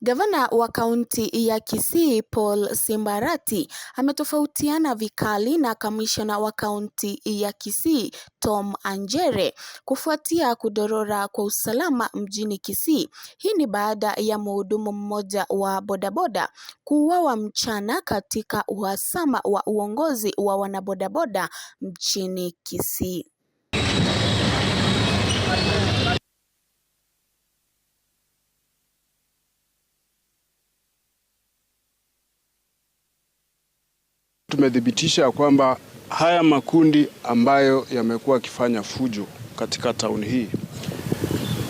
Gavana wa kaunti ya Kisii Paul Simbarati ametofautiana vikali na kamishna wa kaunti ya Kisii Tom Anjere kufuatia kudorora kwa usalama mjini Kisii. Hii ni baada ya mhudumu mmoja wa bodaboda kuuawa mchana katika uhasama wa uongozi wa wanabodaboda mjini Kisii. Tumethibitisha kwamba haya makundi ambayo yamekuwa yakifanya fujo katika tauni hii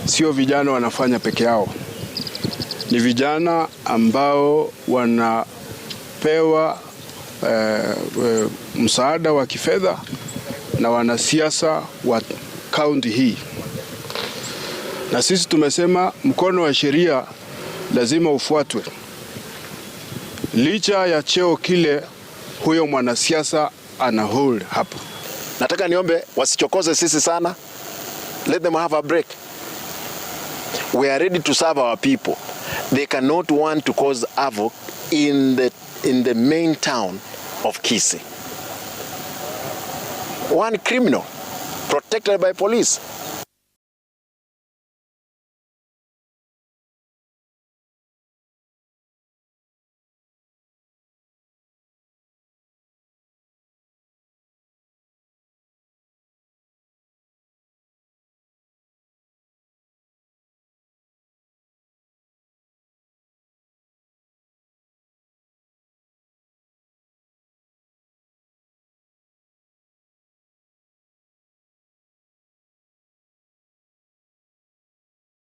sio vijana wanafanya peke yao, ni vijana ambao wanapewa msaada wa kifedha na wanasiasa wa kaunti hii, na sisi tumesema mkono wa sheria lazima ufuatwe licha ya cheo kile huyo mwanasiasa ana hold hapo. Nataka niombe wasichokoze sisi sana. Let them have a break. We are ready to serve our people. They cannot want to cause havoc in the main town of Kisii. One criminal protected by police.